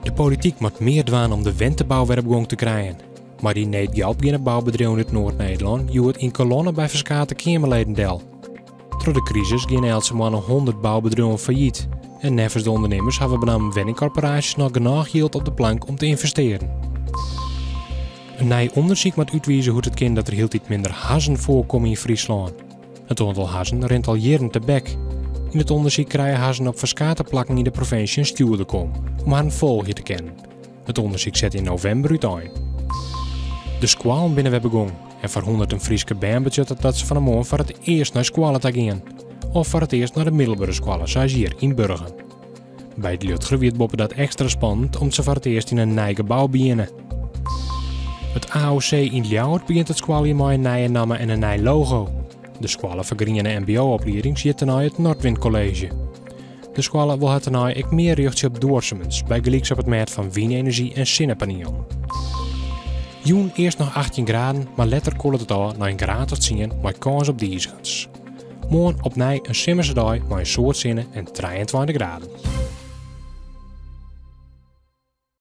De polityk moat mear dwaan om de wentebou wer op gong te krijen. Mei dy needgjalp geane boubedriuwen út Noard-Nederlân hjoed yn kolonne by ferskate Keamerleden del. Troch de krisis geane eltse moanne 100 boubedriuwen fallyt. En neffens de ûndernimmers hawwe benammen wenningkorporaasjes noch genôch jild op de plank om te ynvestearjen. In nij ûndersyk moat útwize hoe't it kin dat der hieltyd minder hazzen foarkomme yn Fryslân. It oantal hazzen rint al jierren tebek. Yn it ûndersyk krije hazzen op ferskate plakken yn de provinsje in stjoerderkom om harren folgje te kinnen. It ûndersyk set yn novimber útein. De skoallen binne wer begûn en foar hûnderten Fryske bern betsjut dat dat se fan 'e moarn foar it earst nei skoalle ta gean. Of foar it earst nei de middelbere skoalle, sa as hjir yn Burgum. By it Liudger wie it boppedat ekstra spannend om't se foar it earst yn in nij gebou begjinne. It AOC yn Ljouwert begjint it skoaljier mei in nije namme en in nij logo. De skoalle foar griene mbo-opliedings hjit tenei it Nordwin College. De skoalle wol har tenei ek mear rjochtsje op duorsumens, bygelyks op it mêd fan wynenerzjy en sinnepanielen. Jûn earst noch 18 graden, mar letter kuollet it ôf nei in graad of 10 mei kâns op dizigens. Moarn opnij in simmerse dei mei in soad sinne en 23 graden.